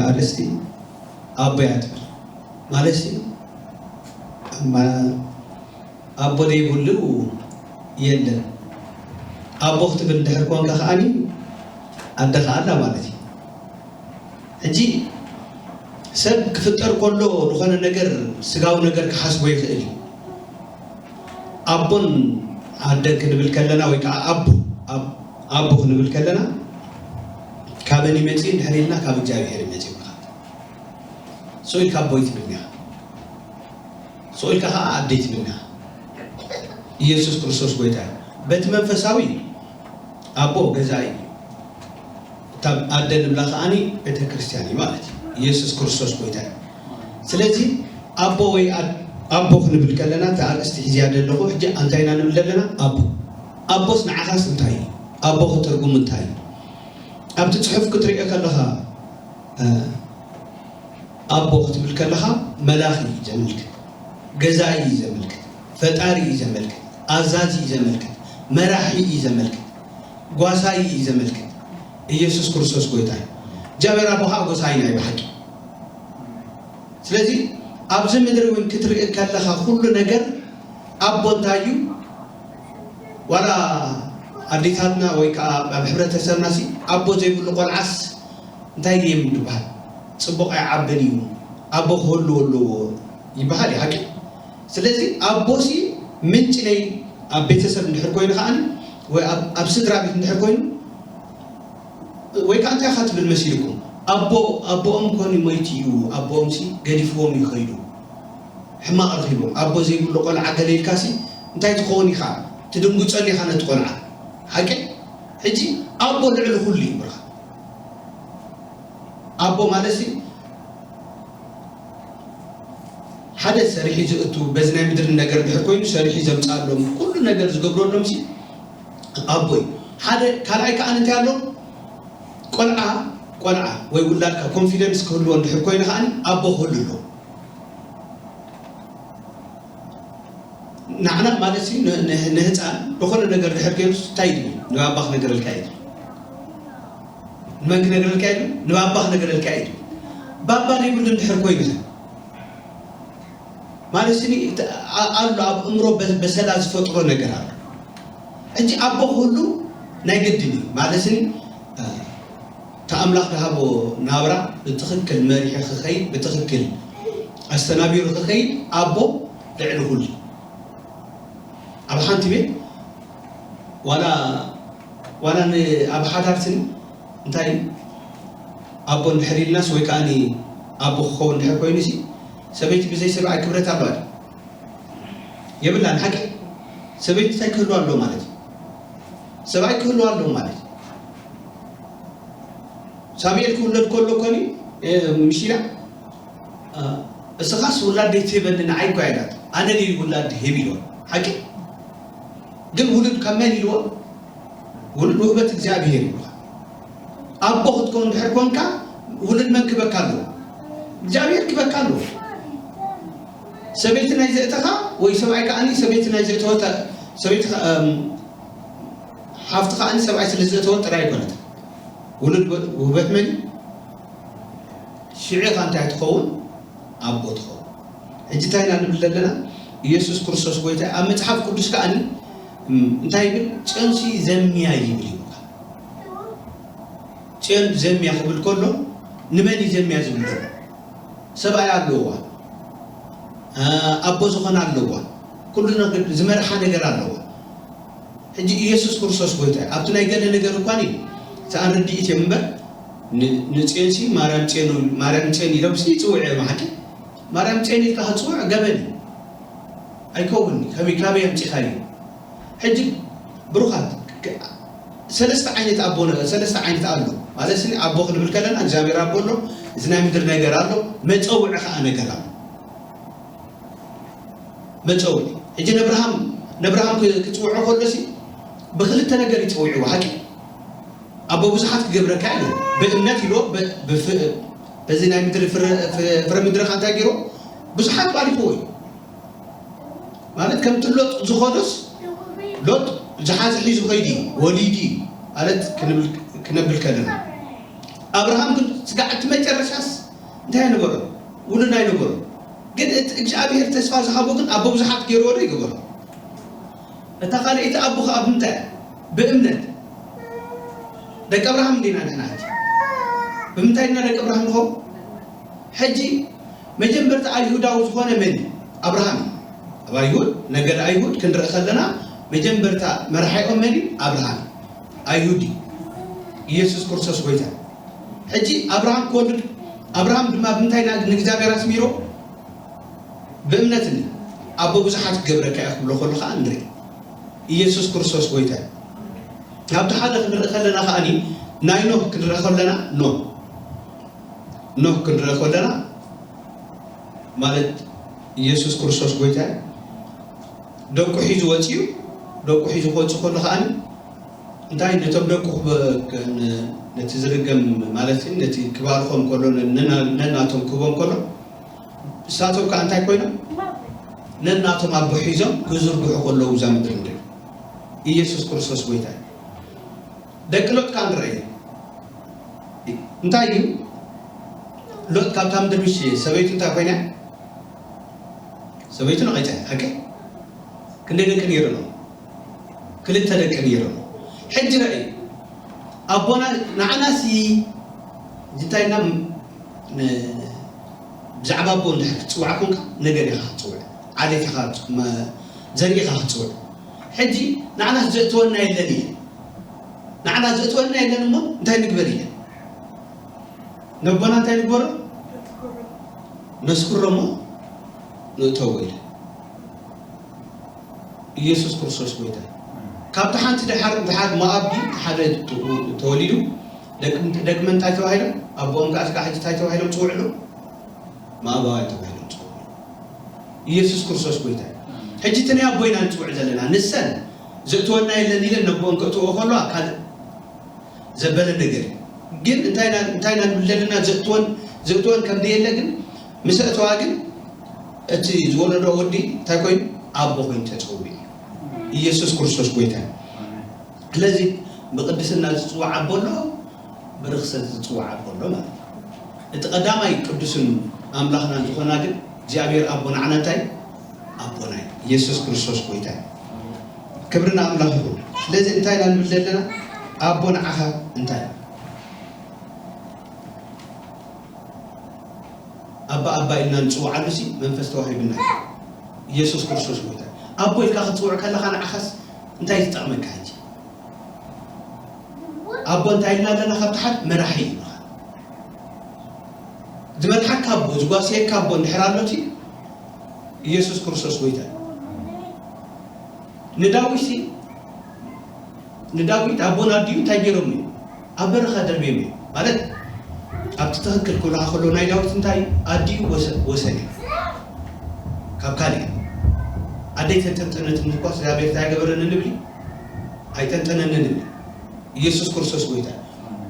ኣርእስቲ ኣቦ እያ ትብል ማለት ሲ ኣቦ ዘይብሉ የለን። ኣቦ ክትብል እንድሕር ኮንካ ከዓኒ ኣደ ከኣላ ማለት እዩ። ሕጂ ሰብ ክፍጠር ከሎ ዝኾነ ነገር ስጋዊ ነገር ክሓስቦ ይኽእል እዩ። ኣቦን ኣደን ክንብል ከለና ወይ ከዓ ኣቦ ኣቦ ክንብል ከለና ካበን ይመፅእ እንድሕር ኢልና ካብ እግዚኣብሔር ይመፅእ። ስቕ ኢልካ ኣቦይ ትብልኒ ኢኻ። ስቕ ኢልካ ከዓ ኣደይ ትብልኒ ኢኻ። ኢየሱስ ክርስቶስ ጎይታ እዩ። በቲ መንፈሳዊ ኣቦ ገዛኢ እዩ። እታ ኣደ ንብላ ከዓኒ ቤተ ክርስቲያን እዩ ማለት እዩ። ኢየሱስ ክርስቶስ ጎይታ እዩ። ስለዚ ኣቦ ወይ ኣቦ ክንብል ከለና እታ ኣርእስቲ ሒዝያ ዘለኹ ሕጂ እንታይ ኢና ንብል ዘለና? ኣቦ ኣቦስ ንዓኻስ እንታይ እዩ? ኣቦ ክትርጉም እንታይ እዩ? ኣብቲ ፅሑፍ ክትሪኦ ከለኻ ኣቦ ክትብል ከለኻ መላኺ እዩ ዘመልክት፣ ገዛኢ እዩ ዘመልክት፣ ፈጣሪ እዩ ዘመልክት፣ ኣዛዚ እዩ ዘመልክት፣ መራሒ እዩ ዘመልክት፣ ጓሳይ እዩ ዘመልክት። ኢየሱስ ክርስቶስ ጎይታ እዩ። እግዚኣብሔር ኣቦ ከዓ ጎሳይና እዩ ብሓቂ። ስለዚ ኣብዚ ምድሪ እውን ክትርኢ ከለኻ ኩሉ ነገር ኣቦ እንታይ እዩ? ዋላ ኣዴታትና ወይ ከዓ ኣብ ሕብረተሰብና ሲ ኣቦ ዘይብሉ ቆልዓስ እንታይ ድዮም ዝበሃል? ፅቡቕ ኣይዓብን እዩ፣ ኣቦ ክህልዎ ኣለዎ ይበሃል እዩ ሓቂ። ስለዚ ኣቦ ሲ ምንጪ ናይ ኣብ ቤተሰብ እንድሕር ኮይኑ ከዓኒ ወይ ኣብ ስድራ ቤት እንድሕር ኮይኑ ወይ ከዓ እንታይ ኢኻ ትብል መሲልኩም? ኣቦ ኣቦኦም ኮኒ ሞይቱ እዩ፣ ኣቦኦም ሲ ገዲፍዎም እዩ ከይዱ። ሕማቕ ረኺቦም ኣቦ ዘይብሉ ቆልዓ ገለ ኢልካሲ እንታይ ትኸውን ኢኻ? ትድንጉፀሉ ኢኻ ነቲ ቆልዓ። ሓቂ ሕጂ ኣቦ ልዕሊ ኩሉ እዩ ብርኻ። ኣቦ ማለት ሲ ሓደ ሰሪሑ ዝእቱ በዚ ናይ ምድሪ ነገር ድሕር ኮይኑ ሰሪሑ ዘምፃሎም ኩሉ ነገር ዝገብረሎም ሲ ኣቦ እዩ። ሓደ ካልኣይ ከዓ እንታይ ኣሎ? ቆልዓ ቆልዓ ወይ ውላድካ ኮንፊደንስ ክህልዎ እንድሕር ኮይኑ ከዓ ኣቦ ክህሉ ኣሎ። ንዓና ማለት ሲ ንህፃን ዝኾነ ነገር ድሕር ገይሩ እንታይ እዩ ንባባ ክነገረልካ እዩ። ንመን ክነገረልካ እዩ? ንባባ ክነገረልካ እዩ። ባባ ዘይብሉ እንድሕር ኮይኑ ማለት ሲ ኣሎ ኣብ እምሮ በሰላ ዝፈጥሮ ነገር ኣሎ። ሕጂ ኣቦ ክህሉ ናይ ግድን እዩ ማለት ሲ እታ ኣምላኽ ዝሃቦ ናብራ ብትኽክል መሪሑ ክኸይድ ብትኽክል ኣስተናቢሩ ክኸይድ ኣቦ ልዕሊ ኩሉ ኣብ ሓንቲ ቤት ዋላ ዋላ ኣብ ሓዳር ስኒ እንታይ ኣቦ እንድሕር ኢልናስ ወይ ከዓ ኣቦ ክኸውን እንድሕር ኮይኑ ሲ ሰበይቲ ብዘይ ሰብኣይ ክብረት ኣለዋ የብላን ሓቂ ሰበይቲ እንታይ ክህልዋ ኣለዎ ማለት እዩ ሰብኣይ ክህልዋ ኣለዎ ማለት እዩ ሳሙኤል ክውለድ ከሎ ኮኒ ምሽ ኢላ እስኻስ ውላድ ደይትህበኒ ንዓይ እኳ ኢላት ኣነ ድዩ ውላድ ድህብ ኢልዎ ሓቂ ግን ውሉድ ካብ መን ኢልዎ ውሉድ ውህበት እግዚኣብሄር ይብልካ ኣቦ ክትከውን ድሕር ኮንካ ውሉድ መን ክበካ ኣለዎ እግዚኣብሄር ክበካ ኣለዎ ሰበይቲ ናይ ዘእተኻ ወይ ሰብኣይ ከዓኒ ሰበይቲ ናይ ዘእተወተ ሰበይቲ ሓፍቲ ከዓኒ ሰብኣይ ስለ ዘእተወ ጥራይ ኣይኮነት ውሉድ ውህበት መን ሽዑ ኢኻ እንታይ ትኸውን ኣቦ ትኸውን ሕጂ እንታይ ኢና ንብል ዘለና ኢየሱስ ክርስቶስ ጎይታ ኣብ መፅሓፍ ቅዱስ ከዓኒ እንታይ ይብል ፅዮንሲ ዘምያ ይብል እዩ ፅዮን ዘምያ ክብል ከሎ ንመን እዩ ዘምያ ዝብል ዘሎ ሰብኣይ ኣለዋ ኣቦ ዝኾነ ኣለዋ ኩሉ ዝመርሓ ነገር ኣለዋ ሕጂ ኢየሱስ ክርስቶስ ጎይታ እዩ ኣብቲ ናይ ገለ ነገር እኳ ሰኣን ርድኢት እዮም እምበር ንፅዮንሲ ማርያም ፅዮን ማርያም ፅዮን ኢሎም ይፅውዕ እዮም ሓቂ ማርያም ፅዮን ኢልካ ክፅውዕ ገበን እዩ ኣይከውን ከመይ ካበይ ኣምፂኻዮ ሕጂ ብሩኻት ሰለስተ ዓይነት ኣቦ ሰለስተ ዓይነት ኣሎ ማለት ስ ኣቦ ክንብል ከለና እግዚኣብሔር ኣቦ ኣሎ እዚ ናይ ምድር ነገር ኣሎ መፀውዒ ከዓ ነገር ኣሎ መፀውዒ ሕጂ ነብርሃም ነብርሃም ክፅውዖ ከሎ ሲ ብክልተ ነገር ይፀውዕዎ ሓቂ ኣቦ ብዙሓት ክገብረካ ኢሉ ብእምነት ኢልዎ በዚ ናይ ምድሪ ፍረ ምድሪ ካንታ ገይሮ ብዙሓት ባሪክዎ እዩ ማለት ከምቲ ሎጥ ዝኾነስ ሎጥ ዝሓዘ ሒዙ ከይዲ ወሊዲ ማለት ክነብል ከለና ኣብርሃም ግን ስጋዕ እቲ መጨረሻስ እንታይ ኣይነበሮ? ውሉድ ኣይነበሮ። ግን እቲ እግዚኣብሔር ተስፋ ዝሃቦ ግን ኣቦ ብዙሓት ገይርዎ ዶ ይገበሮ? እታ ካልኣይቲ ኣቦ ከኣ ብምንታይ? ብእምነት። ደቂ ኣብርሃም እንዲና ንሕና ሕጂ። ብምንታይ ኢና ደቂ ኣብርሃም ንኸውን? ሕጂ መጀመርታ ኣይሁዳዊ ዝኾነ መን እዩ? ኣብርሃም እዩ። ኣብ ኣይሁድ፣ ነገድ ኣይሁድ ክንርኢ ከለና መጀመርታ መራሒኦም መን እዩ? ኣብርሃም እዩ። ኣይሁድ እዩ። ኢየሱስ ክርስቶስ ጎይታ እዩ። ሕጂ ኣብርሃም ክወልድ ኣብርሃም ድማ ብምንታይ ኢና ንእግዚኣብሔር ኣስሚሮ? ብእምነት እንዲ ኣቦ ብዙሓት ክገብረካ እየ ክብሎ ከሎ ከዓ ንርኢ። ኢየሱስ ክርስቶስ ጎይታ እዩ። ካብቲ ሓደ ክንርኢ ከለና ከዓኒ ናይ ኖህ ክንርኢ ከለና ኖህ ኖህ ክንርኢ ከለና ማለት ኢየሱስ ክርስቶስ ጎይታ እዩ። ደቁ ሒዙ ወፂኡ ደቁ ሒዙ ክወፅእ ከሎ ከዓኒ እንታይ ነቶም ደቁ ክበ- ክ- ን- ነቲ ዝርገም ማለት እዩ፣ ነቲ ክባርኾም ከሎ ነ- ነና- ነናቶም ክህቦም ከሎ እሳቶም ከዓ እንታይ ኮይኖም ነናቶም ኣቦ ሒዞም ክዝርግሑ ከለዉ እዛ ምድሪ ንርኢ። ኢየሱስ ክርስቶስ ጎይታ እዩ። ደቂ ሎጥ ከዓ ንረኣየ እንታይ እዩ? ሎጥ ካብታ ምድሪ ምሽ ሰበይቱ እንታይ ኮይና? ሰበይቱ ነቒታ እያ። ሓቂ? ክንደይ ደቂ ነይሩ ነው? ክልተ ደቂ ነይሩ። ሕጂ ረኣይ ኣቦና ንዓናሲ እንታይ ኢልና ን- ብዛዕባ ኣቦ እንድሕር ክትፅዋዕ ኮንካ ነገር ኢኻ ክትፅውዕ፣ ዓሌት ኢኻ ክትፅ- መ- ዘርኢ ኢኻ ክትፅውዕ። ሕጂ ንዓናስ ዘእትወና የለን እየ። ንዓና ዘእትወና የለን እሞ እንታይ ንግበር እየ? ነቦና እንታይ ንግበሮ? ነስክሮ እሞ ንእተዎ ኢለ። ኢየሱስ ክርስቶስ ጎይታ እዩ። ካብቲ ሓንቲ ድሓር ድሓር ሞኣብ ድዩ ሓደ ተወሊዱ ደቂ ደቂ መን እንታይ ተባሂሎም ኣቦኦም ከዓ ስጋዕ ሕጂ እንታይ ተባሂሎም ፅውዕሉ? ማእባዋይ ተባሂሎም ፅውዕሉ። ኢየሱስ ክርስቶስ ጎይታ እዩ። ሕጂ እቲ ናይ ኣቦይና ንፅውዕ ዘለና ንሰን ዘእትወና የለን ኢለን ነቦኦም ከእትዎ ከለዋ ካልእ ዘበለ ነገር እዩ። ግን እንታይ ኢና እንታይ ኢና ንብል ዘለና ዘእትወን ዘእትወን ከም ዘየለ ግን ምስ ኣእተዋ ግን እቲ ዝወለዶ ወዲ እንታይ ኮይኑ ኣቦ ኮይኑ ተፀዊዑ እዩ። ኢየሱስ ክርስቶስ ጎይታ እዩ። ስለዚ ብቅድስና ዝፅዋዕ ኣቦ ኣሎ፣ ብርክሰት ዝፅዋዕ ኣቦ ኣሎ ማለት እዩ። እቲ ቀዳማይ ቅዱስን ኣምላኽናን ዝኾና ግን እግዚኣብሔር ኣቦ ንዓና እንታይ ኣቦና እዩ። ኢየሱስ ክርስቶስ ጎይታ እዩ። ክብሪ ንኣምላኽ ይኹን። ስለዚ እንታይ ኢና ንብል ዘለና? ኣቦ ንዓኻ እንታይ ኣባ ኣባ ኢልና ንፅውዓሉ ሲ መንፈስ ተዋሂብና እዩ። ኢየሱስ ክርስቶስ ጎይታ እዩ። ኣቦ ኢልካ ክትፅውዕ ከለኻ ንዓኻስ እንታይ ትጠቕመካ ሕጂ? ኣቦ እንታይ ኢልና ኣለና? ካብ ትሓት መራሒ እዩ። ዝመርሓካ ኣቦ ዝጓስየካ ኣቦ እንድሕር ኣሎቲ ኢየሱስ ክርስቶስ ጎይታ እዩ። ንዳዊት ሲ ንዳዊት ኣቦን ኣዲኡ እንታይ ገይሮም እዩ? ኣብ በረኻ ደርብዮም እዩ ማለት ኣብቲ ትኽክል ክብልካ ከሎ ናይ ዳዊት እንታይ ኣዲኡ ወሰ- ወሰን እዩ። ካብ ካልእ ኣደይ ተጠንጠነትኒ እኳ እግዚኣብሔር እንታይ ገበረኒ ንብል እዩ? ኣይጠንጠነንን ንብል። ኢየሱስ ክርስቶስ ጎይታ እዩ።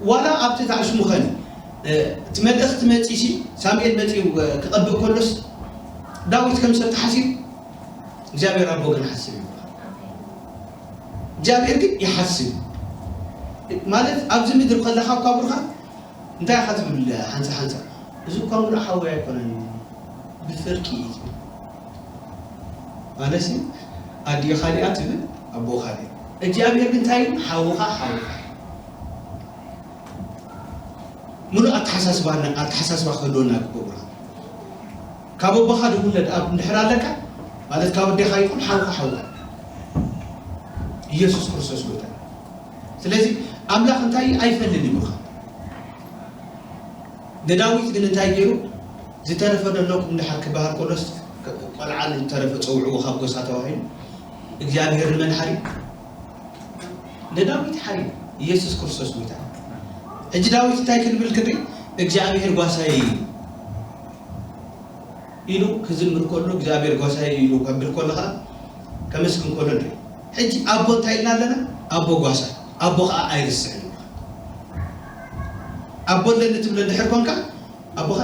ዋላ ኣብቲ ታሽሙ ኸኒ እቲ መልእኽቲ መፂሲ ሳሙኤል መፂኡ ክቐብእ ከሎስ ዳዊት ከም ሰብ ተሓሲቡ እግዚኣብሔር ኣቦ ግን ሓስብ እዩ። እግዚኣብሔር ግን ይሓስብ ማለት ኣብዚ ምድሪ ከለኻ እኳ ብሩኻ እንታይ ኢኻ ትብል ሓንሳ ሓንሳ እዚ እኳ ምሉእ ሓወይ ኣይኮነን ብፍርቂ እዩ ትብል ማለት ኣዲኡ ካሊኣ ትብል ኣቦ ካሊእ እግዚኣብሔር ግን እንታይ ሓውኻ ሓውኻ ምሉእ ኣተሓሳስባ ኣተሓሳስባ ክህልወና ግቡእ ብርሃን ካብ ኣቦኻ ዝውለድ ኣብ እንድሕር ኣለካ ማለት ካብ ኣዴኻ ይኹን ሓውኻ ሓውኻ ኢየሱስ ክርስቶስ ጎይታ ስለዚ ኣምላኽ እንታይ ኣይፈልል ይብልካ ንዳዊት ግን እንታይ ገይሩ ዝተረፈ ደለኩም ድሓር ክበሃል ከሎስ ቆልዓ ዝተረፈ ፀውዕዎ ካብ ጎሳ ተባሂሉ እግዚኣብሔር ንመን ሓሪ ንዳዊት ሓሪ ኢየሱስ ክርስቶስ ጎይታ ሕጂ ዳዊት እንታይ ክንብል ክንርኢ እግዚኣብሔር ጓሳይ እዩ ኢሉ ክዝምር ከሎ እግዚኣብሔር ጓሳይ እዩ ኢሉ ከብል ከሎ ከዓ ከመስግን ከሎ ንርኢ ሕጂ ኣቦ እንታይ ኢልና ኣለና ኣቦ ጓሳ ኣቦ ከዓ ኣይርስዕን ኣቦ ኣለኒ ትብሎ እንድሕር ኮንካ ኣቦኻ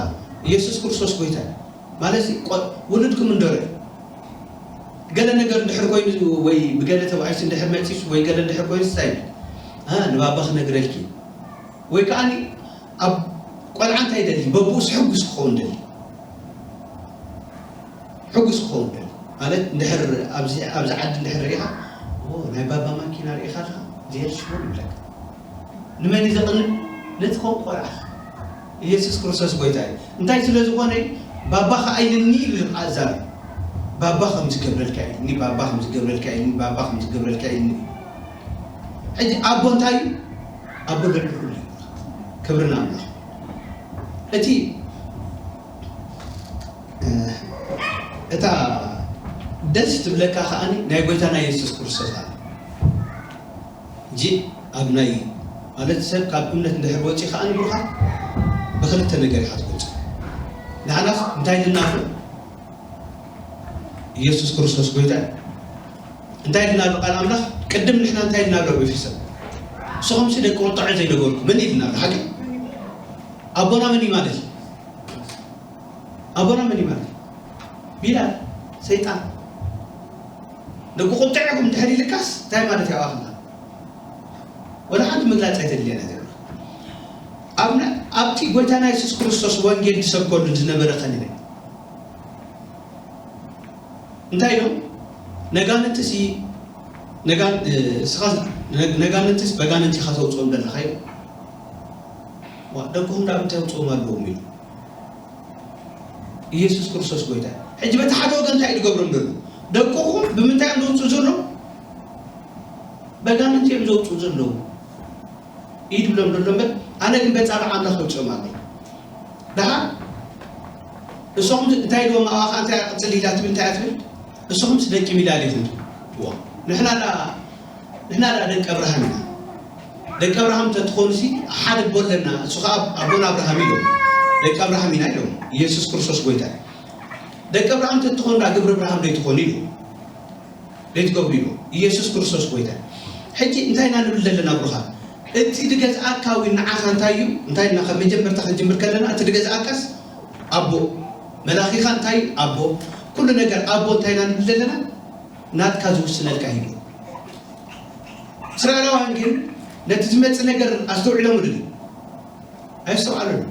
ኢየሱስ ክርስቶስ ጎይታ ማለት ውሉድኩም እንደረ ገለ ነገር እንድሕር ኮይኑ ወይ ብገለ ተባኢሱ እንድሕር መፂሱ ወይ ገለ እንድሕር ኮይኑ እንታይ ንባባ ክነግረልኪ ወይ ከዓ ኣብ ቆልዓ እንታይ ደሊ? በብኡስ ሕጉስ ክኸውን ደሊ። ሕጉስ ክኸውን ደሊ። ማለት እንድሕር ኣብዚ ኣብዚ ዓዲ እንድሕር ርኢኻ፣ "ኦ፣ ናይ ባባ ማኪና ርኢኻ ኣለኻ? ዜል ሽሞን" ይብለካ። ንመን እዩ ዘቕንእ? ነቲ ከምኡ ቆልዓ። ኢየሱስ ክርስቶስ ጎይታ እዩ። እንታይ ስለ ዝኾነ? "ባባ ኸኣ ኢልኒ" ይብል ኣዛር። "ባባ ከም ዝገብረልካ ኢልኒ፣ ባባ ከም ዝገብረልካ ኢልኒ፣ ባባ ከም ዝገብረልካ ኢልኒ." ሕጂ ኣቦ እንታይ እዩ? ኣቦ ልዕሊ ኩሉ እዩ። ክብሪ ንኣምላኽ። እቲ፣ እ፣ እታ ደስ ትብለካ ከኣኒ ናይ ጎይታና የሱስ ክርስቶስ ኣላ። ሕጂ ኣብ ናይ፣ ማለት ሰብ ካብ እምነት እንድሕር ወጺኡ ከኣኒ ብሩኻት ብኽልተ ነገር ኢኻ ትገልጾ። ንሕናስ እንታይ ኢልና ኣሎ? ኢየሱስ ክርስቶስ ጎይታ እዩ። እንታይ ኢልና ኣሎ ቃል ኣምላኽ? ቅድም ንሕና እንታይ ኢልና ኣሎ ኣብ ኤፌሶን? ንስኹምሲ ደቂ ቁጥዐ ዘይነበርኩም መን ኢልና ኣሎ? ሓቂ? ኣቦና መን እዩ ማለት እዩ? ኣቦና መን እዩ ማለት እዩ? ቢላል፣ ሰይጣን። ደቂ ቁጥዐ ኢኹም እንድሕር ኢልካስ እንታይ ማለት እዩ? ኣባኽና ወላ ሓንቲ ምግላጽ ኣይተድልየና ዘሎ። ኣብ ነ-፣ ኣብቲ ጎይታና የሱስ ክርስቶስ ወንጌል ዝሰብከሉ ዝነበረ ከሊለ እንታይ ኢሎም? ነጋንንትሲ፣ ነጋን-፣ እ፣ ስኻ፣ ነ-፣ ነጋንንትስ በጋንንቲ ኢኻ ተውፅኦም ዘለኻ ኢሎም። ዋ፣ ደቅኹም ዳኣ እንታይ ውፅኦም ኣለዎም ኢሉ። ኢየሱስ ክርስቶስ ጎይታ። ሕጂ በቲ ሓደ ወገን እንታይ እዩ ዝገብሮም ዘሎ? ደቅኹም ብምንታይ እዮም ዘውፅኡ ዘለዉ? በጋንንቲ እዮም ዘውፅኡ ዘለዉ። እዩ ዝብሎም ዘሎ እምበር፣ ኣነ ግን በጻብዕ ኣምላኽ ኣውጽኦም ኣለኹ። ደሓር ንስኹም እንታይ ኢልዎም? ኣብኣ እንታይ እያ ቅጽል ኢላ ትብል? እንታይ እያ ትብል? ንስኹምስ ደቂ ቢላል ኢኹም። ዋ፣ ንሕና ዳ፣ ንሕና ዳ ደቂ ኣብርሃም ኢና። ደቂ ኣብርሃም እንተትኾኑሲ ሓደ ኣቦ ኣለና፣ እሱ ኸኣ ኣቦና ኣብርሃም ኢሎም። ደቂ ኣብርሃም ኢና ኢሎም። ኢየሱስ ክርስቶስ ጎይታ እዩ። ደቂ ኣብርሃም እንተትኾኑ ዳ ግብሪ ኣብርሃም ዶ ኣይትኾኑ ኢሉ። ዘይትገብሩ ኢሉ። ኢየሱስ ክርስቶስ ጎይታ። ሕጂ እንታይ ኢና ንብል ዘለና ብሩኻት? እቲ ዝገዝኣካ ወይ ንዓኻ እንታይ እዩ? እንታይ ኢልና ካብ መጀመርታ ክንጅምር ከለና፣ እቲ ዝገዝኣካስ ኣቦ። መላኺኻ እንታይ እዩ? ኣቦ። ኩሉ ነገር ኣቦ እንታይ ኢና ንብል ዘለና? ናትካ ዝውስነልካ እዩ። እስራኤላውያን ግን ነቲ ዝመጽእ ነገር ኣስተውዒሎምሉ ድዩ? ኣየስተውዓሉን።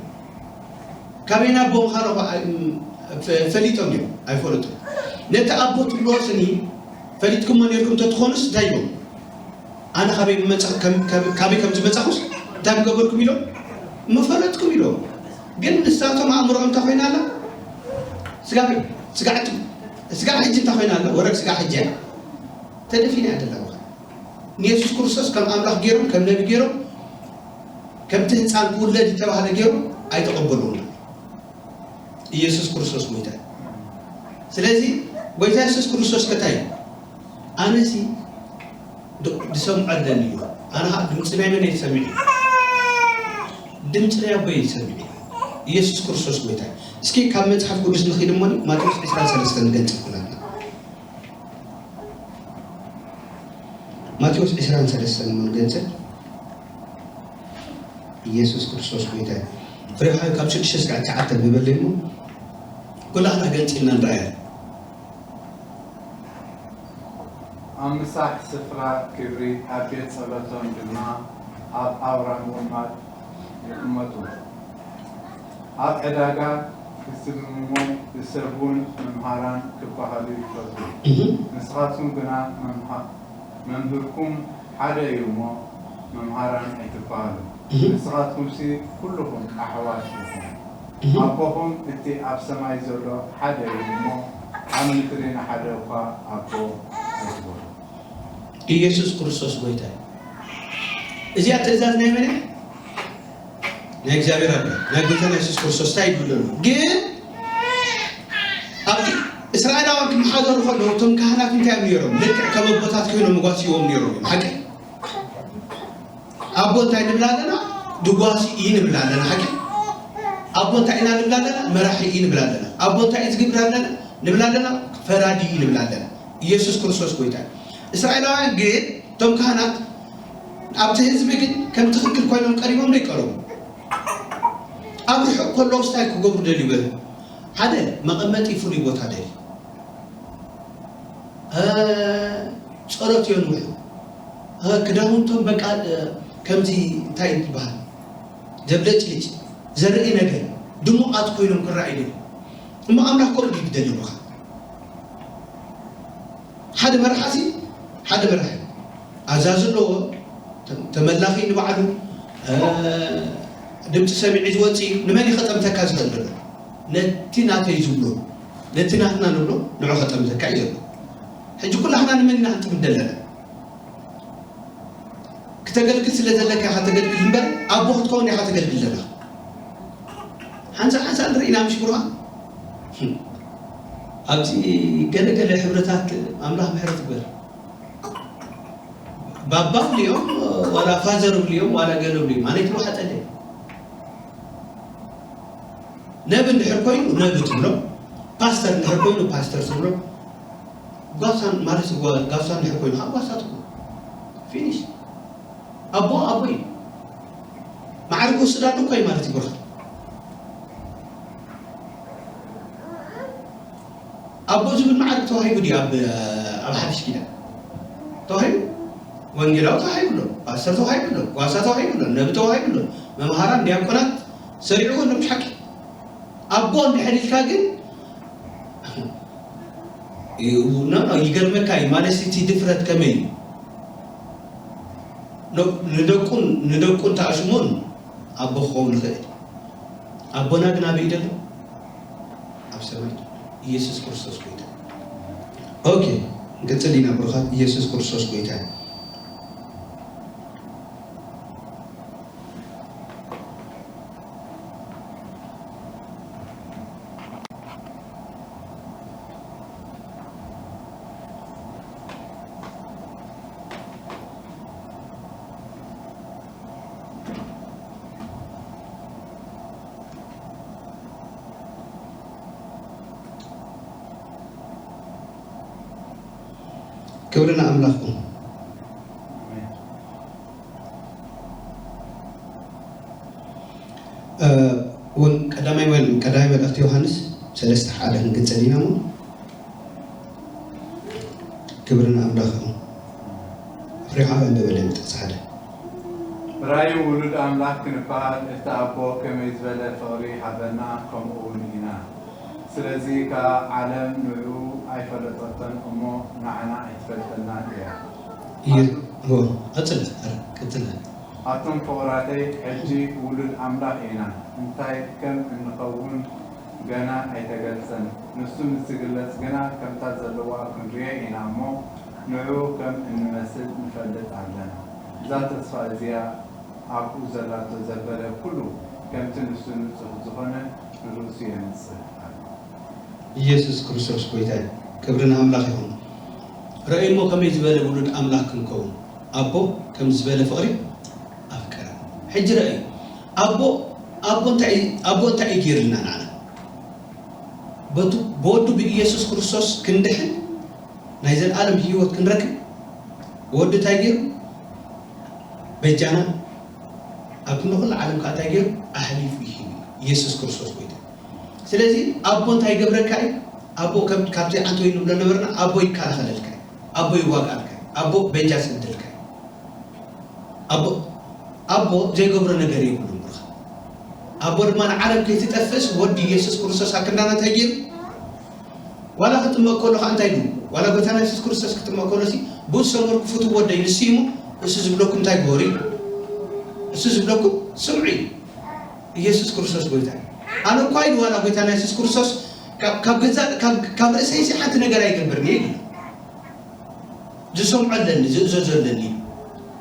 ካበይ ናብ ኣቦ ምዃኑ እኳ ኣይ-፣ ፈ-፣ ፈሊጦም እዮም፣ ኣይፈለጡን። ነቲ ኣቦ ትብልዎ ስኒ ፈሊጥኩሞ ነርኩም እንተትኾኑስ እንታይ ይብሉ? ኣነ ካበይ ምመጻ-፣ ከም-፣ ካብ-፣ ካበይ ከም ዝመጻኹስ እንታይ ምገበርኩም ኢሎም? ምፈለጥኩም ኢሎም። ግን ንሳቶም ኣእምሮኦም እንታይ ኮይና ኣላ? ስጋዕ፣ ስጋዕ፣ ስጋዕ ሕጂ እንታይ ኮይና ኣላ? ወረግ ስጋዕ ሕጂ እያ። ተደፊና እያ ደላ። ንየሱስ ክርስቶስ ከም ኣምላኽ ገይሮም፣ ከም ነቢ ገይሮም፣ ከምቲ ህፃን ክውለድ ዝተባህለ ገይሮም ኣይተቐበልዎን። ኢየሱስ ክርስቶስ ጎይታ እዩ። ስለዚ ጎይታ የሱስ ክርስቶስ ከታይ እዩ? ኣነሲ ድ-፣ ድሰምዖ ኣለኒ እዩ። ኣነ ኸዓ ድምፂ ናይ መን እየ ዝሰምዕ? ድምፂ ናይ ኣቦይ እየ ዝሰምዕ። ኢየሱስ ክርስቶስ ጎይታ እዩ። እስኪ ካብ መፅሓፍ ቅዱስ ንኺድ እሞ ማቴዎስ ዕስራን ሰለስተን ንገንፅል ኩላትና። ማቴዎስ ዕስራን ሰለስተን እሞ ንገንፅል። ኢየሱስ ክርስቶስ ጎይታ እዩ። ፍሬ ካብ ሽዱሽተ እስካዕ ትሽዓተ ንበለይ እሞ ኩላህና ገንፂልና ንረኣያ። ኣብ ምሳሕ ስፍራ ክብሪ፣ ኣብ ቤት ጸሎቶም ድማ ኣብ ኣውራ ምቕማጥ ይቕመጡ። ኣብ ዕዳጋ ክስምሙ ዝሰጉን መምሃራን ክበሃሉ ይፈትዉ። እህ። ንስኻትኩም ግና መምሃ-፣ መምህርኩም ሓደ እዩ እሞ መምሃራን ኣይትበሃሉ። እህ። ንስኻትኩምሲ ኩልኹም ኣሕዋት ኢኹም። እህ። ኣቦኹም እቲ ኣብ ሰማይ ዘሎ ሓደ እዩ እሞ ኣብ ምድሪ ንሓደ እኳ ኣቦ ኣይትበሉ። ኢየሱስ ክርስቶስ ጎይታ እዩ። እዚኣ ትእዛዝ ናይ መን እያ? ናይ እግዚኣብሔር ኣቦ፣ ናይ ጎይታና የሱስ ክርስቶስ እንታይ ይብል ኣሎ? ግን ኣብቲ እስራኤላውያን ክመሓደሩ ከለዉ እቶም ካህናት እንታይ እዮም ነይሮም? ልክዕ ከም ኣቦታት ኮይኖም መጓስይዎም ነይሮም እዮም። ሓቂ? ኣቦ እንታይ ንብል ኣለና? ድጓሲ እዩ ንብል ኣለና። ሓቂ? ኣቦ እንታይ ኢና ንብል ኣለና? መራሒ እዩ ንብል ኣለና። ኣቦ እንታይ እዩ ዝግብር ኣለና? ንብል ኣለና። ፈራዲ እዩ ንብል ኣለና። ኢየሱስ ክርስቶስ ጎይታ እዩ። እስራኤላውያን ግን እቶም ካህናት ኣብቲ ህዝቢ ግን ከም ትኽክል ኮይኖም ቀሪቦም ዶ ይቀረቡ? ኣብ ርሑቕ ከለዉ እንታይ ክገብሩ ደልዩ በሉ? ሓደ መቐመጢ ፍሉይ ቦታ ደልዩ። እ፣ ጸሎት የንውሑ። እ፣ ክዳውንቶም በቃ፣ እ፣ ከምዚ እንታይ ይበሃል? ዘብለጭልጭ ዘርኢ ነገር ድሙቓት ኮይኖም ክረኣዩ ደልዩ። እሞ ኣምላኽ ከምኡ ድዩ ዝደሊ ብኻ? ሓደ መራሓሲ ሓደ መራሒ ኣዛዚ ኣለዎ። ተመላኺ ንባዕሉ ድምፂ ሰሚዒ ዝወፅእ እዩ። ንመን ይኸጠምተካ ዝኽእል ዘሎ? ነቲ ናተይ ዝብሎ፣ ነቲ ናትና ንብሎ ንዑ ከጠምተካ እዩ ዘሎ። ሕጂ ኩላህና ንመን ኢና ክንጥምት ዘለና? ክተገልግል ስለ ዘለካ ኢኻ ተገልግል እምበር ኣቦ ክትከውን ኢኻ ተገልግል ዘለኻ። ሓንሳእ ሓንሳእ ንርኢ ኢና ምሽ ብሩኻ። ኣብዚ ገለ ገለ ሕብርታት ኣምላኽ ምሕረት ይግበር። ባባ ብልዮም ዋላ ፋዘር ብልዮም ዋላ ገለ ብልዮም ኣነ ይትወሓጠለይ። ነብ እንድሕር ኮይኑ ነብ ትብሎ፣ ፓስተር እንድሕር ኮይኑ ፓስተር ትብሎ። ጓሳን ማለት ጓ- ጋሳ እንድሕር ኮይኑ ከዓ ጓሳ ትብሎ። ፊኒሽ። ኣቦ ኣቦ እዩ። ማዕርግ ወስድ ኣሎ እኮ እዩ ማለት ይብርኻ። ኣቦ ዝብል ማዕርግ ተዋሂቡ ድዩ ኣብ ኣብ ሓድሽ ኪዳን? ተዋሂቡ። ወንጌላዊ ተዋሂቡ ኣሎ፣ ፓስተር ተዋሂቡ ኣሎ፣ ጓሳ ተዋሂቡ ኣሎ፣ ነቢ ተዋሂቡ ኣሎ፣ መምሃራን ዲያቆናት ሰሪዕዎ ኣሎ። ምሽ ሓቂ ኣቦ እንድሕር ኢልካ ግን ይገርመካ እዩ ማለት እቲ ድፍረት ከመይ እዩ? ንደቁን ንደቁን ተኣሽሞን ኣቦ ክኸውን ይኽእል። ኣቦና ግን ኣበይ ደሎ? ኣብ ሰማይ። ኢየሱስ ክርስቶስ ጎይታ። ኦኬ፣ ንቅጽል ኢና ብሩኻት። ኢየሱስ ክርስቶስ ጎይታ። ክብሪ ንኣምላኽኩም። እውን ቀዳማይ ወል ቀዳማይ መልእኽቲ ዮሃንስ ሰለስተ ሓደ ክንግንጸል ኢና እሞ ክብሪ ንኣምላኽ ይኹን። ፍሬ ሓወይ ኣንብበለይ ጥቕሲ ሓደ። ራእዩ ውሉድ ኣምላኽ ክንበሃል እቲ ኣቦ ከመይ ዝበለ ፍቕሪ ሃበና ከምኡ እውን ኢና። ስለዚ ከኣ ዓለም ንዕኡ ኣይፈለጠቶን እሞ ንዓና ኣይትፈልጠናን እያ። እየ እዎ ቀጽለ ቀጽለ ኣቱም ፍቑራተይ፣ ሕጂ ውሉድ ኣምላኽ ኢና፣ እንታይ ከም እንኸውን ገና ኣይተገልጸን። ንሱ ምስ ዝግለጽ ግና፣ ከምታ ዘለዋ ክንርእዮ ኢና እሞ፣ ንዕኡ ከም እንመስል ንፈልጥ ኣለና። እዛ ተስፋ እዚኣ ኣብኡ ዘላቶ ዘበለ ኩሉ፣ ከምቲ ንሱ ንጹሕ ዝኾነ ንርእሱ የምጽእ ኣሎ። ኢየሱስ ክርስቶስ ጎይታ እዩ። ክብሪ ንኣምላኽ ይኹን። ርእይ እሞ ከመይ ዝበለ ውሉድ ኣምላኽ ክንከውን ኣቦ ከም ዝበለ ፍቕሪ ኣፍቀረ። ሕጂ ርእይ ኣቦ ኣቦ እንታይ ኣቦ እንታይ እዩ ገይርልና ንዓና? በቱ ብወዱ ብኢየሱስ ክርስቶስ ክንድሕን ናይ ዘለኣለም ህይወት ክንረክብ ወዱ እንታይ ገይሩ? በጃና ኣብ ክንዲ ኩሉ ዓለም ከዓ እንታይ ገይሩ? ኣሕሊፉ ይሂብ ኢየሱስ ክርስቶስ ጎይታ። ስለዚ ኣቦ እንታይ ይገብረካ እዩ? ኣቦ ከም ካብቲ ዓንተ ወይ ንብሎ ነበርና ኣቦ ይከላኸለልካ እዩ። ኣቦ ይዋግኣልካ እዩ። ኣቦ በጃ ስደልካ እዩ። ኣቦ ኣቦ ዘይገብሮ ነገር የብሉን ብርኻ። ኣቦ ድማ ንዓለም ከይትጠፍእስ ወዲ ኢየሱስ ክርስቶስ ኣብ ክንዳና እንታይ ገይሩ? ዋላ ክጥመቕ ከሎ ከዓ እንታይ ኢሉ? ዋላ ጎይታና የሱስ ክርስቶስ ክጥመቕ ከሎ ሲ ብኡ ዝሰመርኩ ፍትው ወደይ ንሱ እዩ እሞ እሱ ዝብለኩም እንታይ ግበሩ እዩ። እሱ ዝብለኩም ስምዑ እዩ። ኢየሱስ ክርስቶስ ጎይታ እዩ። ኣነ እኳ ኢሉ ዋላ ጎይታና የሱስ ክርስቶስ ካብ ገዛእ ካብ ርእሰይ ሲ ሓንቲ ነገር ኣይገብርን እየ ኢሉ። ዝሰምዖ ኣለኒ ዝእዘዞ ኣለኒ።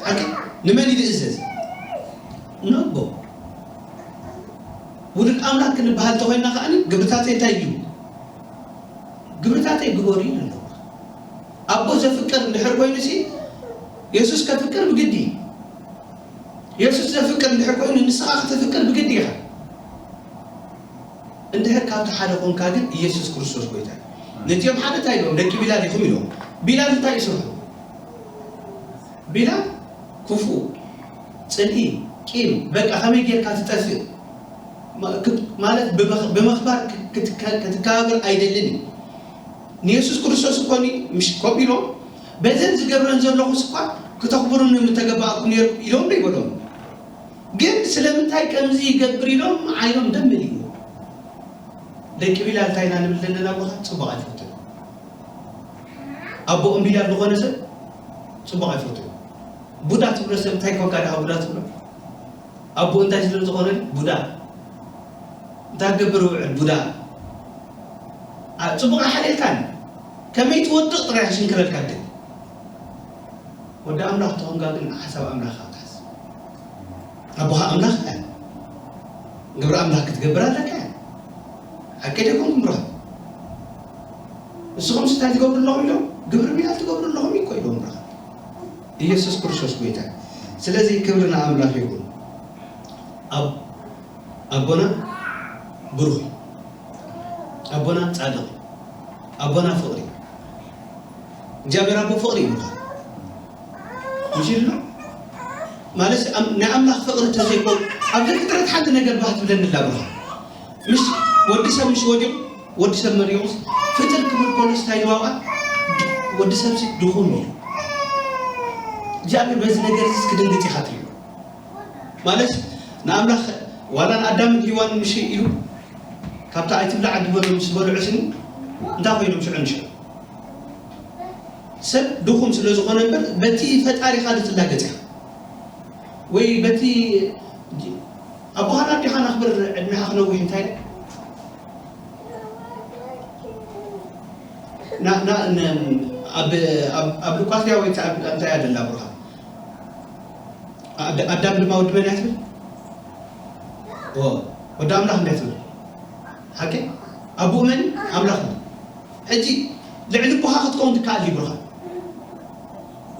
ሓቂ ንመን እዩ ዝእዘዝ? ነቦ። ውሉድ ኣምላኽ ክንበሃል ተኾይንና ከዓኒ ግብርታተይ እንታይ እዩ? ግብርታተይ ግበሩ እዩ ኣለዎ። ኣቦ ዘፍቅር እንድሕር ኮይኑ ሲ የሱስ ከፍቅር ብግዲ እዩ። የሱስ ዘፍቅር እንድሕር ኮይኑ ንስኻ ከተፍቅር ብግዲ ኢኻ። እንድሕር ካብቲ ሓደ ኮንካ ግን ኢየሱስ ክርስቶስ ጎይታ እዩ። ነቲኦም ሓደ እንታይ ኢሎም ደቂ ቢላል ኢኹም ኢሎም። ቢላል እንታይ እዩ ስርሑ? ቢላል ክፉእ፣ ጽልኢ፣ ቂም በቃ ከመይ ጌርካ ትጠፍእ ማለት ብምኽባር ክትከባበር ኣይደልን እዩ። ንየሱስ ክርስቶስ እኮ ምሽ ኮም ኢሎም በዘን ዝገብረን ዘለኹስ እኳ ክተኽብሩኒ ምተገባእኩም ነይሩ ኢሎም ዶ ይበሎም? ግን ስለምንታይ ከምዚ ይገብር ኢሎም ዓይኖም ደም መሊእዎ። ደቂ ቢላል እንታይ ኢና ንብል ዘለና? ኣቦኻ ጽቡቕ ኣይፈቱን። ኣቦ እምቢላል ዝኾነ ሰብ ጽቡቕ ኣይፈቱን። ቡዳ ትብሎ ሰብ እንታይ ኮንካ ደኣ ቡዳ ትብሎ? ኣቦ እንታይ ስለ ዝኾነ ቡዳ። እንታይ ክገብር ውዕል ቡዳ? ኣ-፣ ጽቡቕ ኣይሓልየልካን። ከመይ ትወድቕ ጥራይ ክሽንክረልካ ድል። ወዲ ኣምላኽ ተኾንካ ግን ሓሳብ ኣምላኽ ኣካስ። ኣቦኻ ኣምላኽ እያ። ግብሪ ኣምላኽ ክትገብር ኣለካ እያ። ሓቂ ደይኮንኩም ብሩኻት? ንስኹም እንታይ ትገብሩ ኣለኹም ኢሎም? ግብሪ ቢላል ትገብሩ ኣለኹም እኮ ኢሎም ብሩኻት። ኢየሱስ ክርስቶስ ጎይታ እዩ። ስለዚ ክብሪ ንኣምላኽ ይኹን። ኣብ-፣ ኣቦና ብሩኽ እዩ። ኣቦና ጻድቕ እዩ። ኣቦና ፍቕሪ እዩ። እግዚኣብሔር ኣቦ ፍቕሪ እዩ ብሩኻት። ምሽ ኢሉ ማለት ኣም-፣ ናይ ኣምላኽ ፍቕሪ እንተዘይኮን ኣብዚ ፍጥረት ሓንቲ ነገር ባህ ትብለኒ ኣላ ብሩኻት። ምሽ ወዲ ሰብ ምሽ ወዲቑ፣ ወዲ ሰብ መሪቑስ ፍጥር ክብል ከሎስ እንታይ ኢሉ ኣብኣ? ወዲ ሰብሲ ድኹም እዩ። እግዚኣብሔር በዚ ነገር እዚ ክድንግጽ ኢኻ ትሪኦ። ማለት ንኣምላኽ ዋላ ንኣዳምን ሄዋንን ምሽ ኢሉ ካብታ ኣይትብላዕ ድበሎ ምስ በልዑ ስኒ እንታይ ኮይኖም ሽዑ ንሽዑ? ሰብ ድኹም ስለ ዝኾነ እምበር በቲ ፈጣሪኻ ዶ ትላገጽ ኢኻ? ወይ በቲ ኣቦኻን ኣዴኻን ኣኽብር ዕድሜኻ ክነውሕ እንታይ ና-፣ ና-፣ ን-፣ ኣብ፣ ኣብ፣ ኣብ ሉቃስ ድያ ወይ ኣብ፣ እንታይ እያ ደላ ብሩኻ? ኣድ-፣ ኣዳም ድማ ወዲ መን እያ ትብል? ኦ፣ ወዲ ኣምላኽ እንድያ ትብል። ሓቂ? ኣቦኡ መን እዩ? ኣምላኽ እዩ። ሕጂ ልዕሊ ኣቦኻ ክትከውን ትከኣል ድዩ ብሩኻ?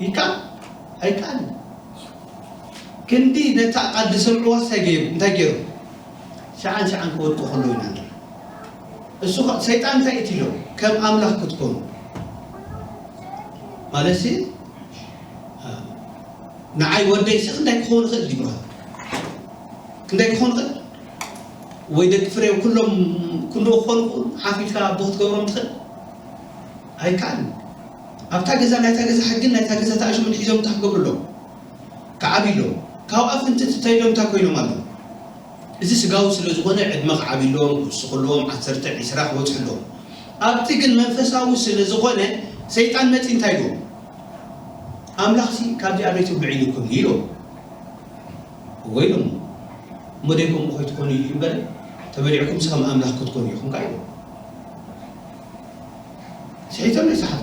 ይከኣል? ኣይከኣልን። ክንዲ ነታ ቃል ዝሰምዕዋ እንታይ ገይሩ? እንታይ ገይሩ? ሸዓን ሸዓን ክወድቁ ከለዉ ኢና ንርኢ። እሱ ኸ-፣ ሰይጣን እንታይ እቲ ኢሎ? ከም ኣምላኽ ክትኮኑ። ማለትሲ፣ አ፣ ንዓይ ወደይሲ ክንደይ ክኸውን ይኽእል ድዩ ብሩኻ? ክንደይ ክኾን ይኽእል? ወይ ደቂ ፍሬው ኩሎም ክንድኡ ክኾኑ ይኽእሉ? ሓፊድካ ኣቦ ክትገብሮም ትኽእል? ኣይከኣልን። ኣብታ ገዛ ናይታ ገዛ ሕግን ናይታ ገዛ ተኣሽሙን ሒዞም እንታይ ክገብሩ ኣለዎም? ክዓብዩ ኣለዎም። ካብኣ ፍንትት እንተኢሎም እንታይ ኮይኖም ኣለዉ? እዚ ስጋዊ ስለ ዝኾነ ዕድመ ክዓብዩ ኣለዎም፣ ክውስኹ ኣለዎም፣ ዓሰርተ፣ ዒስራ ክበጽሑ ኣለዎም። ኣብቲ ግን መንፈሳዊ ስለ ዝኾነ ሰይጣን መጺኡ እንታይ ኢልዎም? ኣምላኽሲ ካብዚኣ ደይትብልዑ ኢሉኩም እዩ ኢልዎም። እወ ኢሎም። እሞ ደይ ከምኡ ከይትኾኑ እዩ እምበር፣ ተበሊዕኩምሲ ከም ኣምላኽ ክትኮኑ ኢኹም ከኣ ኢሎም። ስሒቶም ይስሓቱ።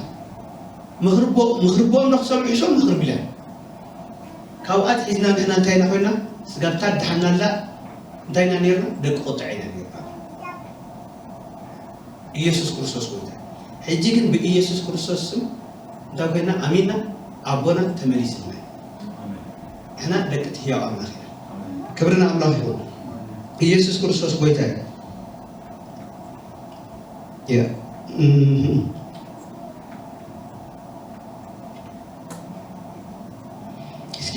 ምኽሪ ኣቦ-፣ ምኽሪ ኣቦኦም ዶ ክሰምዑ ሒሶም ምኽሪ ቢላል። ካብኣ ኣትሒዝና ንሕና እንታይ ኢና ኮይና? ስጋብታ ድሓና ኣላ እንታይ ኢና ነይርና? ደቂ ቁጥዐ ኢና ነይርና። ኢየሱስ ክርስቶስ ጎይታ። ሕጂ ግን ብኢየሱስ ክርስቶስ ስም እንታይ ኮይና? ኣሚንና ኣቦና ተመሊስልና። ኣሜን። ንሕና ደቂ እቲ ህያው ኣምላኽ ኢና። ኣሜን። ክብሪ ንኣምላኽ ይኹን። ኣሜን። ኢየሱስ ክርስቶስ ጎይታ እዩ። ያ። እም። እስኪ፣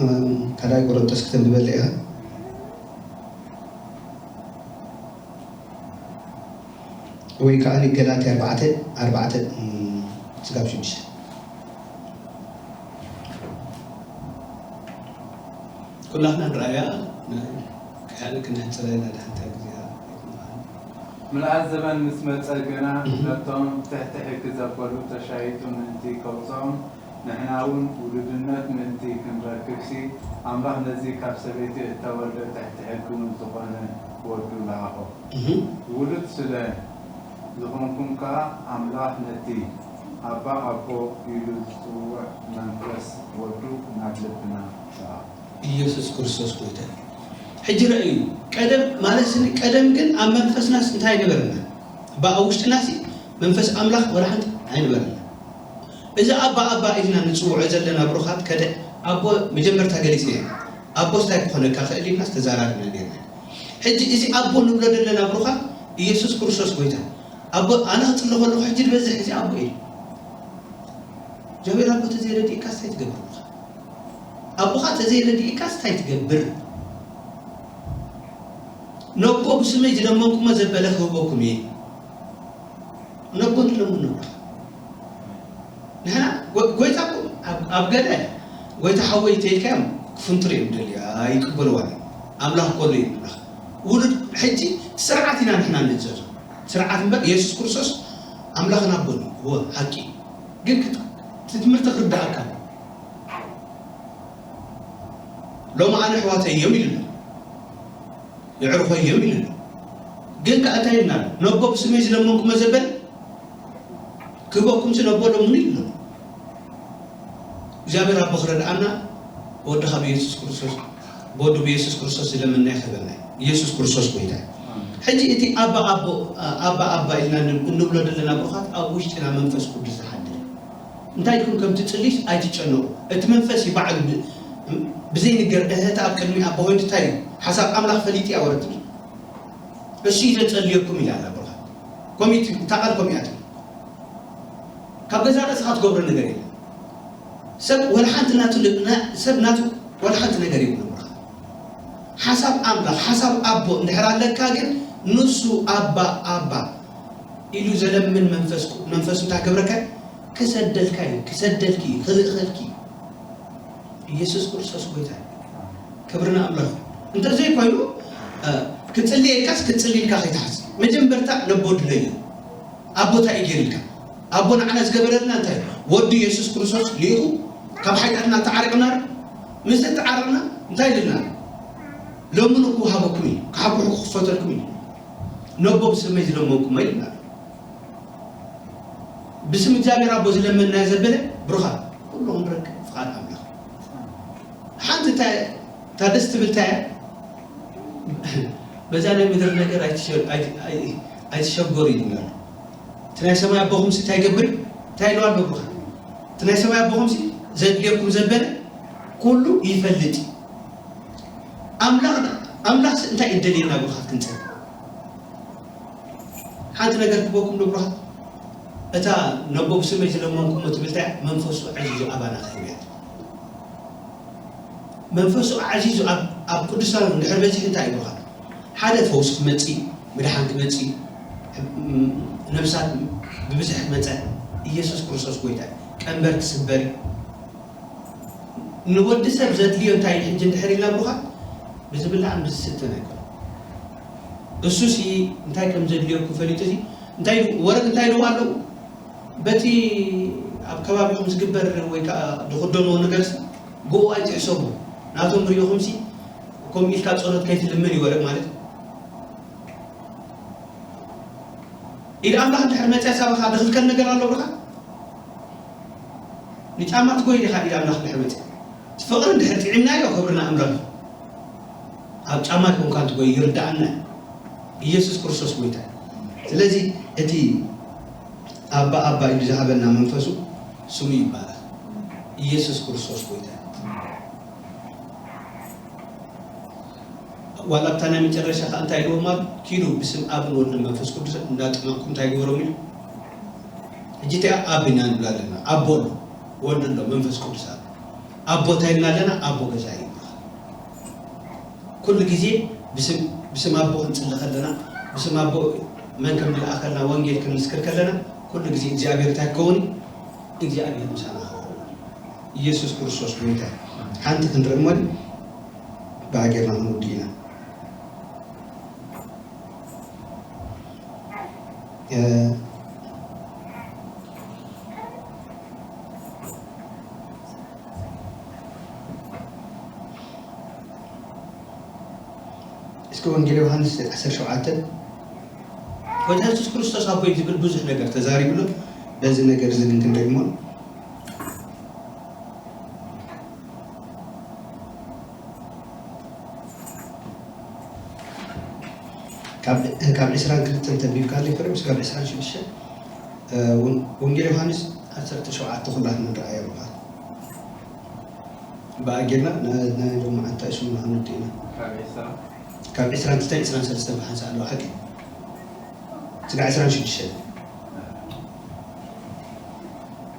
እም፣ ካልኣይ ቆሮንቶስ ክተንብበለይ ኢኻ? ወይ ከኣ ገላትያ ኣርባዕተ፣ ኣርባዕተ፣ እም፣ ስጋብ ሽዱሽተ። ኩላትና ንርኣያ፣ ን-፣ ከያኒ ክነሕጽረና ድሓንታ ግዜ ኣይትምሃር። ምልኣት ዘመን ምስ መጸ ግና፣ እህ። ነቶም ትሕቲ ሕጊ ዘበሉ ተሻይጡ ምእንቲ ከውጽኦም፣ ንሕና እውን ውሉድነት ምእንቲ ክንረክብሲ፣ ኣምላኽ ነዚ ካብ ሰበይቲ እተወልደ ትሕቲ ሕጊ እውን ዝኾነ ወዱ ለኣኾ። እህ። ውሉድ ስለ ዝኾንኩም ከኣ፣ ኣምላኽ ነቲ ኣባ ኣቦ ኢሉ ዝጽውዕ መንፈስ ወዱ ናብ ልብና ለኣኾ። ኢየሱስ ክርስቶስ ጎይታ እዩ። ሕጂ ረእዩ፣ ቀደም ማለት ስኒ፣ ቀደም ግን ኣብ መንፈስናስ እንታይ ነበረና? እባ ኣብ ውሽጥናሲ መንፈስ ኣምላኽ ወላ ሓንቲ ኣይነበረና። እዚ ኣባ፣ ኣባ ኢልና ንጽውዖ ዘለና ብሩኻት ከደ ኣቦ መጀመርታ ገሊጽ ነይሩ። ኣቦስ እንታይ ክኾነካ ክእል ኢልናስ ተዛራርብና ነይርና። ሕጂ እዚ ኣቦ ንብሎ ዘለና ብሩኻት ኢየሱስ ክርስቶስ ጎይታ። ኣቦ ኣነ ክጽሊ ከለኹ ሕጂ ዝበዝሕ እዚ ኣቦ እዩ። እግዚኣብሔር ኣቦ ተዘይረዲእካስ እንታይ ትገብር ብሩኻት? ኣቦኻ ተዘይረዲእካስ እንታይ ትገብር? ነቦ ብስመይ ዝለመንኩሞ ዘበለ ክህበኩም እየ። ነቦ ንለምኖ። ንሕና ጎ-፣ ጎይታ እኮ ኣብ፣ ኣብ ገለ ጎይታ ሓወይ ተይልካዮም ፍንጥር እዮም ደልዩ ኣይቅበልዋን እዮም። ኣምላኽ ከሎ እዩ ኣምላኽ ውሉድ። ሕጂ ስርዓት ኢና ንሕና ንእዘዞ ስርዓት እምበር የሱስ ክርስቶስ ኣምላኽን ኣቦን እዩ። እወ ሓቂ እዩ። ግን ክት- እቲ ትምህርቲ ክርዳእካ ሎሚ ኣነ ኣሕዋተይ እዮም ኢሉ ኣሎ። የዕርኾ እዮም ኢሉ ኣሎ። ግን ከኣ እንታይ ኢልና ኣሎ? ነቦ ብስመይ ዝለመንኩሞ ዘበለ ክህበኩምሲ ነቦ ለምኑ ኢሉ ኣሎ። እግዚኣብሔር ኣቦ ክረድኣና ወድኻ ብየሱስ ክርስቶስ ብወዱ ብየሱስ ክርስቶስ ዝለመንናዮ ክህበና እዩ። ኢየሱስ ክርስቶስ ጎይታ እዩ። ሕጂ እቲ ኣባ ኣቦ ኣባ ኣባ ኢልና እንብሎ ዘለና ብሩኻት ኣብ ውሽጥና መንፈስ ቅዱስ ዝሓድር እዩ። እንታይ ኢልኩም ከም ትጽልዩስ ኣይትጨነቑ። እቲ መንፈስ እዩ ባዕሉ ብ- ብዘይንገር እህተ ኣብ ቅድሚ ኣቦ ኮይኑ እንታይ እዩ ሓሳብ ኣምላኽ ፈሊጡ እያ ወረትኒ እሱ እዩ ዘጸልየኩም ኢላ ኣላ ብሩኻት። ኮሚት እታ ቃል ኮሚያ ትብል። ካብ ገዛ ርእስኻ ትገብሮ ነገር የለን። ሰብ ወላ ሓንቲ ናቱ ል- ና- ሰብ ናቱ ወላ ሓንቲ ነገር የብሉ ብሩኻት። ሓሳብ ኣምላኽ ሓሳብ ኣቦ እንድሕር ኣለካ ግን ንሱ ኣባ ኣባ ኢሉ ዘለምን መንፈስ መንፈሱ እንታይ ክገብረካ ክሰደልካ እዩ ክሰደልኪ እዩ ክልእኸልኪ እዩ። ኢየሱስ ክርስቶስ ጎይታ እዩ። ክብሪ ንኣምላኽ። እንተዘይኮይኑ ክጽልየልካስ ክጽልይልካ ከይትሓስብ መጀመርታ ነቦ ድለዮ። ኣቦ እንታይ እዩ ገይርልካ? ኣቦ ንዓና ዝገበረልና እንታይ እዩ? ወዱ ኢየሱስ ክርስቶስ ልኢኹ ካብ ሓጢኣትና ተዓሪቕና ዶ? ምስ ተዓረቕና እንታይ ኢልና? ለምኑ ክወሃበኩም እዩ፣ ክሓኩሑ ክኽፈተልኩም እዩ። ነቦ ብስመይ ዝለመንኩሞ ኢልና። ብስም እግዚኣብሔር ኣቦ ዝለመንናዮ ዘበለ ብሩኻት ኩሉ ክንረክብ ፍቓድ ኣምላኽ። ሓንቲ እታ እታ ደስ ትብል እንታይ እያ? በዛ ናይ ምድሪ ነገር ኣይትሸ- ኣይ- ኣይ- ኣይትሸገሩ ይብልና ኣሎ። እቲ ናይ ሰማይ ኣቦኹምሲ እንታይ ይገብር እዩ? እንታይ ኢልዋ ኣሎ ብሩኻት? እቲ ናይ ሰማይ ኣቦኹምሲ ዘድልየኩም ዘበለ ኩሉ ይፈልጥ እዩ። ኣምላኽ ኣምላኽሲ እንታይ እዩ ደልየና ብሩኻት ክንጽል ሓንቲ ነገር ክበኩም ንብሩኻት እታ ነቦ ብስመይ ዝለመንኩሞ ትብል እንታይ መንፈሱ ዓዚዙ ኣባና ክህብ እያ። መንፈሱ ዓዚዙ ኣብ ኣብ ቅዱሳን እንድሕር በዚሑ እንታይ ይብሩኻት ሓደ ፈውሲ ክመጽእ እዩ፣ ምድሓን ክመጽእ እዩ፣ ነብሳት ብብዝሒ ክመጸ ኢየሱስ ክርስቶስ ጎይታ እዩ። ቀንበር ክስበር እዩ። ንወዲ ሰብ ዘድልዮ እንታይ እዩ ሕጂ እንድሕር ኢልና ብሩኻት ብዝብላዕን ብዝስተን ኣይኮነን። እሱሲ እንታይ ከም ዘድልየኩም ፈሊጡ እዚ እንታይ ኢሉ ወረግ እንታይ ኢልዎ ኣለዉ በቲ ኣብ ከባቢኹም ዝግበር ወይ ከዓ ዝኽደንዎ ነገርሲ ብኡ ኣይትሕሰቡ ናቶም ርኢኹምሲ ከምኡ ኢልካ ጸሎት ከይትልምን እዩ ወረግ ማለት ኢድ ኣምላኽ እንድሕር መፅያ ሳባኻ ድኽልከል ነገር ኣሎ ብኻ ንጫማ ትጎይ ዲኻ ኢድ ኣምላኽ እንድሕር መፅያ እቲ ፍቕሪ እንድሕር ጥዒምናዮ ክብሪ ንኣምላኽ ኣብ ጫማ ይኮንካ እንትጎይ ይርዳእና ኢየሱስ ክርስቶስ ጎይታ ስለዚ እቲ ኣባ ኣባ ኢሉ ዝሃበና መንፈሱ ስሙ ይባረኽ ኢየሱስ ክርስቶስ ጎይታ ዋላ ኣብታ ናይ መጨረሻ ከዓ እንታይ ኢልዎም ኣሎ ኪዱ ብስም ኣብን ወልድን መንፈስ ቅዱስን እንዳጠመቅኩም እንታይ ግበሮም ኢሉ ሕጂ እቲኣ ኣብ ኢና ንብላ ኣለና ኣቦ ኣሎ ወልድ ኣሎ መንፈስ ቅዱስ ኣሎ ኣቦ እንታይ ኢልና ኣለና ኣቦ ገዛ እዩ ኩሉ ግዜ ብስም ኣቦ ክንፅሊ ከለና ብስም ኣቦ መን ከም ንልኣኸልና ወንጌል ክንምስክር ከለና ኩሉ ግዜ እግዚኣብሔር እንታይ ክኸውን እግዚኣብሔር ምሳና ክኸውን ኢየሱስ ክርስቶስ ጎይታ ሓንቲ ክንርኢ እሞ ብኣጌርና ክንውድእ ኢና እስከ ወንጌል ዮሃንስ ዓሰርተ ሸውዓተ ጎይታ የሱስ ክርስቶስ ኣቦይ ዝብል ብዙሕ ነገር ተዛሪብሉ በዚ ነገር እዚ ግን ክንደግሞ ካብ ዕስራን ክልተን ተንቢብካለይ ፍሬም ስጋብ ዕስራን ሽዱሽተን ወንጌል ዮሃንስ ዓሰርተ ሸውዓተ ኩላትና ንረኣዮ ኣለኻ ብኣጌርና ናይ ሎማዓንቲ እሱ ንክንወዲ ኢና ካብ ዕስራን ክልተን ዕስራን ሰለስተን ብሓንሳእ ኣለዋ ሓቂ ስጋ ዕስራን ሽዱሽተን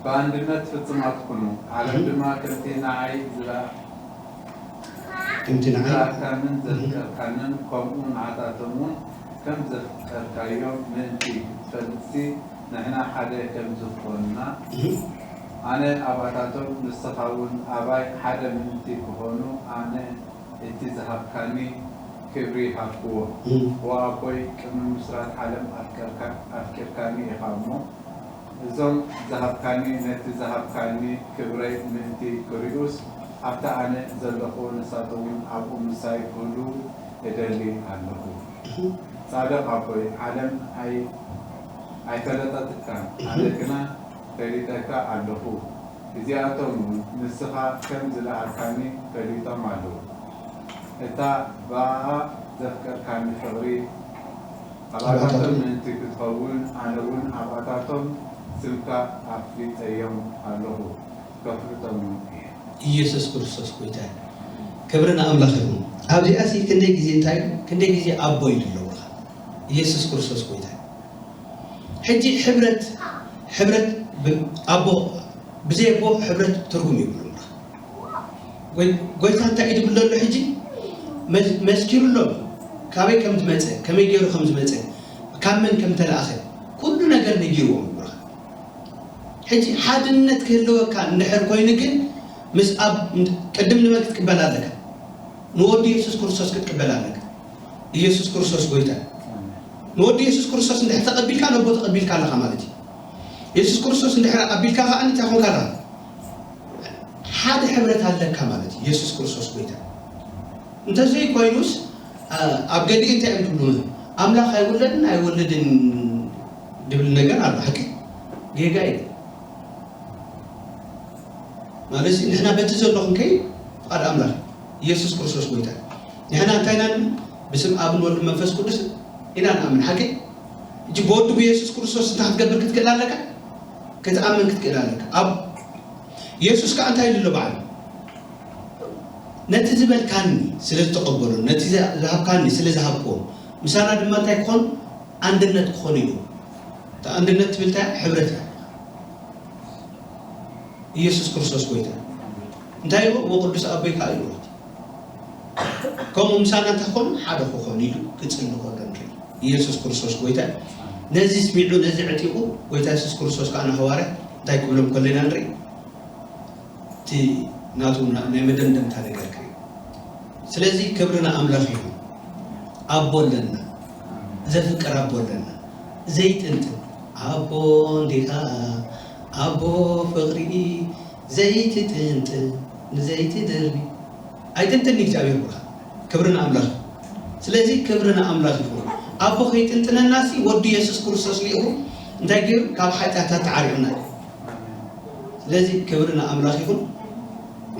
ብኣንድነት ፍጹማት ኩኑ፣ ዓለም ድማ ከምቲ ንዓይ ዝረኣ ከምቲ ንዓይ ዝረኣካንን ዘፍቀርካንን፣ ከምኡ ንዓታቶም እውን ከም ዘፍቀርካዮም ምእንቲ ክትፈልጥሲ፣ ንሕና ሓደ ከም ዝኾንና፣ ኣነ ኣባታቶም፣ ንስኻ እውን ኣባይ ሓደ ምእንቲ ክኾኑ፣ ኣነ እቲ ዝሃብካኒ ክብሪ ሃብክዎም። እም። ኦ ኣቦይ፣ ቅድሚ ምስራት ዓለም ኣፍቀርካ-፣ ኣፍቂርካኒ ኢኻ እሞ፣ እዞም ዝሃብካኒ፣ ነቲ ዝሃብካኒ ክብረይ ምእንቲ ክርእዩስ፣ ኣብቲ ኣነ ዘለኹ ንሳቶም እውን ኣብኡ ምሳይ ክህልዉ እደሊ ኣለኹ። እም። ጻድቕ ኣቦይ፣ ዓለም ኣይ-፣ ኣይፈለጠትካን፣ ኣነ እም። ግና ፈሊጠካ ኣለኹ። እዚኣቶም እውን ንስኻ ከም ዝለኣኽካኒ ፈሊጦም ኣለዉ። እታ ብኣኣ ዘፍቀርካኒ ፍቕሪ ኣባታቶም ኣባታቶም ምእንቲ ክትኸውን፣ ኣነ እውን ኣባታቶም ስምካ ኣፍሊጠዮም ኣለኹ፣ ከፍልጦም እውን እየ። ኢየሱስ ክርስቶስ ጎይታ እዩ። ክብሪ ንኣምላኽ ይኹን። ኣብዚኣ ሲ ክንደይ ግዜ እንታይ ኢሉ? ክንደይ ግዜ ኣቦ ኢሉ ኣሎ ብኻ? ኢየሱስ ክርስቶስ ጎይታ እዩ። ሕጂ ሕብረት፣ ሕብረት ብ-፣ ኣቦ፣ ብዘይ ኣቦ ሕብረት ትርጉም የብሉን። ጎይ-፣ ጎይታ እንታይ እዩ ዝብል ዘሎ ሕጂ? መስ-፣ መስኪሩ ኣሎ። ካበይ ከም ዝመጸ፣ ከመይ ገይሩ ከም ዝመጸ፣ ካብ መን ከም ተለኣኸ፣ ኩሉ ነገር ነጊርዎም ይብሉኻ። ሕጂ ሓድነት ክህልወካ እንድሕር ኮይኑ ግን፣ ምስ ኣብ፣ ቅድም ንመን ክትቅበል ኣለካ? ንወዲ የሱስ ክርስቶስ ክትቅበል ኣለካ። ኢየሱስ ክርስቶስ ጎይታ። ንወዲ የሱስ ክርስቶስ እንድሕር ተቐቢልካ፣ ነቦ ተቐቢልካ ኣለኻ ማለት እዩ። የሱስ ክርስቶስ እንድሕር ኣቢልካ ከኣ እንታይ ኮንካ ኣለኻ? ሓደ ሕብረት ኣለካ ማለት እዩ። የሱስ ክርስቶስ ጎይታ። እንተዘይ ኮይኑስ፣ ኣ-፣ ኣብ ገሊኡ እንታይ እዮም ዝብሉ? ኣምላኽ ኣይውለድን ኣይወልድን ዝብል ነገር ኣሎ። ሓቂ? ጌጋ እዩ። ማለት ንሕና በቲ ዘሎ ክንከይድ ፍቓድ ኣምላኽ፣ ኢየሱስ ክርስቶስ ጎይታ። ንሕና እንታይ ኢና ንብል? ብስም ኣብን ወልድን መንፈስ ቅዱስ ኢና ንኣምን። ሓቂ? ሕጂ ብወዱ ብኢየሱስ ክርስቶስ እንታይ ክትገብር ክትክእል ኣለካ? ክትኣምን ክትክእል ኣለካ። ኣብ ኢየሱስ ከኣ እንታይ ኢሉ ኣሎ በዓሉ? ነቲ ዝበልካኒ ስለ ዝተቐበሉ፣ ነቲ ዝሃብካኒ ስለ ዝሃብክዎም፣ ምሳና ድማ እንታይ ክኾኑ? ኣንድነት ክኾኑ ኢሉ። እቲ ኣንድነት ትብል እንታይ? ሕብረት እያ። ኢየሱስ ክርስቶስ ጎይታ። እንታይ ኢሉ? ወቅዱስ ኣቦይ ከኣ ኢሉ። ከምኡ ምሳና እንታይ ክኾኑ? ሓደ ክኾኑ ኢሉ ክጽሊ ከሎ ንርኢ። ኢየሱስ ክርስቶስ ጎይታ እዩ። ነዚ ስሚዑ፣ ነዚ ዕጢቑ፣ ጎይታ የሱስ ክርስቶስ ከኣ ንሃዋርያት እንታይ ክብሎም ከሎ ኢና ንርኢ? እቲ ናቱ ና-፣ ናይ መደምደምታ ነገር ከ። ስለዚ ክብሪ ንኣምላኽ ይኹን። ኣቦ ኣለና። ዘፍቅር ኣቦ ኣለና። ዘይጥንጥን ኣቦ እንዲኻ፣ ኣቦ ፍቕሪ ዘይትጥንጥን፣ ንዘይትድሪ። ኣይጥንጥን እግዚኣብሔር ብርሃን። ክብሪ ንኣምላኽ። ስለዚ ክብሪ ንኣምላኽ ይኹን። ኣቦ ከይጥንጥነናሲ ወዱ የሱስ ክርስቶስ ልኢኹ እንታይ ገይሩ? ካብ ሓጢኣታት ተዓሪቑና እዩ። ስለዚ ክብሪ ንኣምላኽ ይኹን።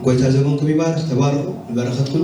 ጎይታ ዘመንኩም ይባርኽ። ተባረኹ። ንበረኸት ኩኑ።